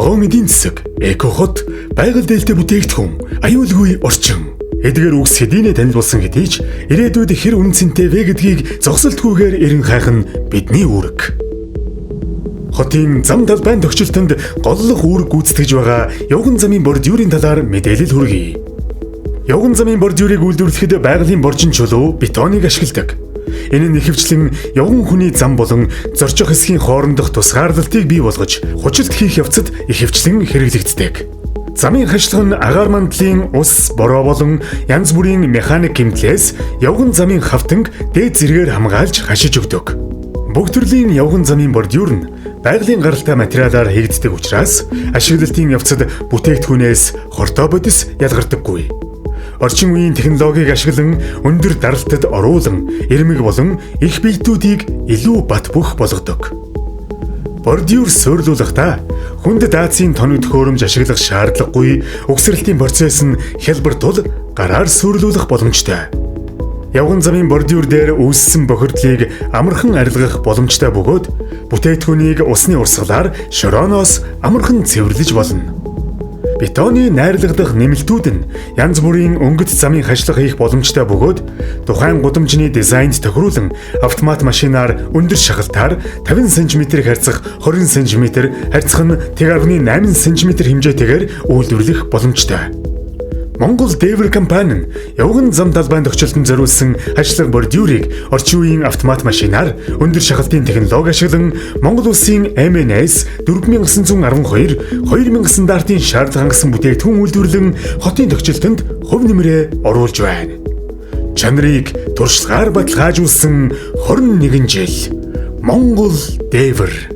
Ногоон эдийн засаг, эко хот, байгаль дээлтэй бүтээгдэхүүн, аюулгүй орчин. Эдгээр үгс хэдийнэ танил болсон хэдий ч ирээдүйд хэр үнэ цэнтэй вэ гэдгийг зогсолтгүйгээр эрен хайх нь бидний үүрэг. Хотын зам талбайн тохижилтонд голлох үүрэг гүйцэтгэж байгаа явган замын бордюрын талаар мэдээлэл хүргэе. Явган замын бордюрыг үйлдвэрлэхэд байгалийн боржин чулуу, бетоныг ашигладаг. Энэ нь ихэвчлэн явган хүний зам болон зорчих хэсгийн хоорондох тусгаарлалтыг бий болгож, хучилт хийх явцад ихэвчлэн хэрэглэгддэг. Замын хашлага нь агаар мандлын ус, бороо болон янз бүрийн механик гэмтлээс явган замын хавтанг дээд зэргээр хамгаалж хашиж өгдөг. Бүх төрлийн явган замын бордюр нь байгалийн гаралтай материалаар хийгддэг учраас ашиглалтын явцад бүтээгдэхүүнээс хортой бодис ялгардаггүй. Орчин үеийн технологиг ашиглан өндөр даралтад оруулан ирмэг болон эх биетүүдийг илүү бат бөх болгодог. Бордюр суйрлуулахдаа хүнд даацын тоног төхөөрөмж ашиглах шаардлагагүй, угсралтын процесс нь хялбар тул гараар суйрлуулах боломжтой. Явган замын бордюр дээр үүссэн бохирдлыг амархан арилгах боломжтой бөгөөд бүтээгдэхүүнийг усны урсгалаар шорооноос амархан цэвэрлэж болно. Бетоны найрлагадах нэмэлтүүд нь янз бүрийн өнгөт замын хашлага хийх боломжтой бөгөөд тухайн гудамжны дизайнд тохируулан автомат машинаар өндөр шахалтаар 50 см харьцах 20 см харьцах нь 1.8 см хэмжээтэйгээр үйлдвэрлэх боломжтой. Монгол Дээвэр компани нь явган зам талбайн тохижилтод зориулсан хашлага бордюрыг орчин үеийн автомат машинаар өндөр шахалтын технологи ашиглан Монгол улсын MNS 4912 2000 стандартын шаардлага хангасан бүтээгдэхүүн үйлдвэрлэн хотын тохижилтонд хувь нэмрээ оруулж байна. Чанарыг туршлагаар баталгаажуулсан 21 жил. Монгол Дээвэр.